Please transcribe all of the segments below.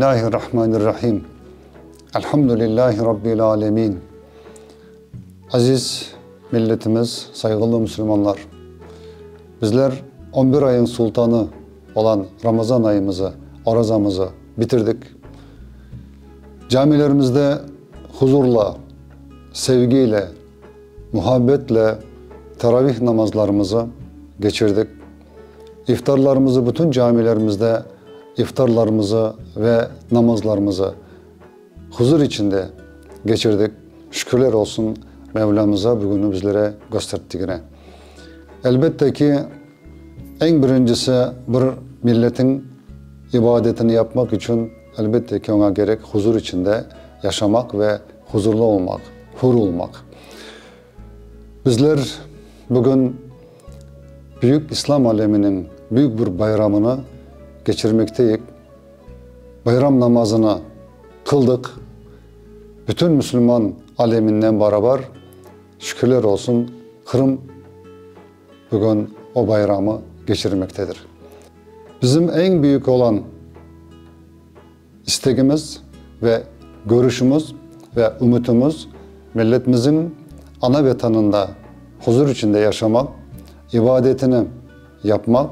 Bismillahirrahmanirrahim. Elhamdülillahi Rabbil alemin. Aziz milletimiz, sayğılı musulmanlar! Bizler on bir ayıñ sultanı olan Ramazan ayımızı, orazamızı bitirdik. Camilerimizde huzurla, sevgiyle, muhabbetle teravih namazlarımızı geçirdik. İftarlarımızı bütün camilerimizde iftarlarımızı ve namazlarımızı huzur içinde geçirdik. Şükürler olsun Mevlamıza bugünü bizlere gösterttigine. Elbette ki, eñ birincisi bir milletin ibadetini yapmaq içün elbette ki oña kerek huzur içinde yaşamaq ve huzurlı olmaq, hür olmaq. Bizler bugün büyük İslam aleminiñ büyük bir bayramını keçirmekteyik. Bayram namazını qıldıq. Bütün musulman aleminden barabar, şükürler olsun, Qırım bugün o bayramı keçirmektedir. Bizim eñ büyük olan İstegimiz ve körüşimiz ve ümütimiz, milletimizin ana Vetanında huzur içinde yaşamaq, ibadetini yapmaq,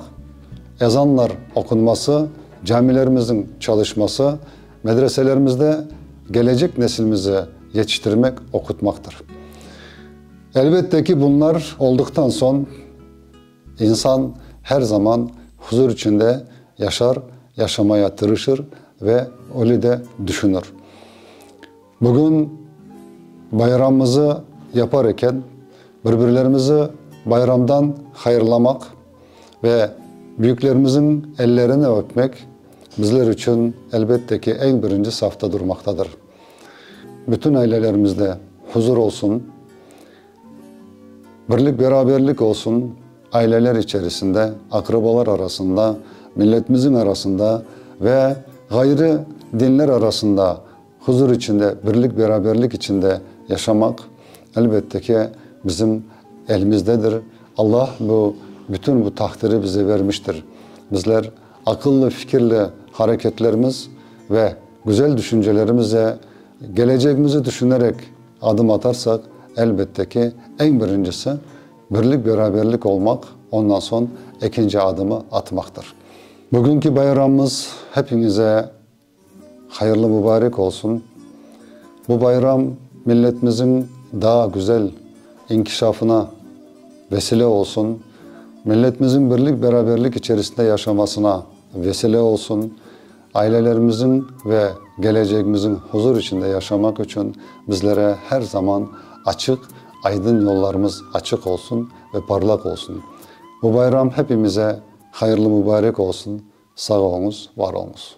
ezanlar oqunması, camilerimizin çalışması, medreselerimizde gelecek nesilimizi yetiştirmek, oqutmaqtır. Elbette ki, bunlar olduqtan soñ, İnsan her zaman huzur içinde yaşar, yaşamaya tırışır ve öyle de düşünür. Bugün bayramımızı yapar eken, bir-birlerimizi bayramdan hayırlamaq ve büyüklerimizin ellerini öpmek bizler içün elbette ki eñ birinci safta durmaqtadır. Bütün ailelerimizde huzur olsun. Birlik-beraberlik olsun aileler içerisinde, aqrabalar arasında, milletimizin arasında ve ğayrı dinler arasında huzur içinde, birlik-beraberlik içinde yaşamaq, elbette ki, bizim elimizdedir. Allah bu bütün bu taqdiri bize vermiştir. Bizler aqıllı, fikirli hareketlerimiz ve güzel düşüncelerimize gelecegimizi düşünerek Adım atarsak, elbette ki, eñ birincisi, birlik-beraberlik olmaq, ondan soñ ekinci adımı atmaqtır. Bugünki bayramımız hepiñize hayırlı mubarek olsun. Bu bayram milletimizin daa güzel inkişafına vesile olsun, milletimizin birlik-beraberlik içerisinde yaşamasına vesile olsun. Ailelerimizin ve gelecegimizin huzur içinde yaşamaq içün bizlere her zaman açıq, aydın yollarımız açıq olsun ve parlaq olsun. Bu bayram hepimize hayırlı mübarek olsun. Sağ oluñız, var oluñız.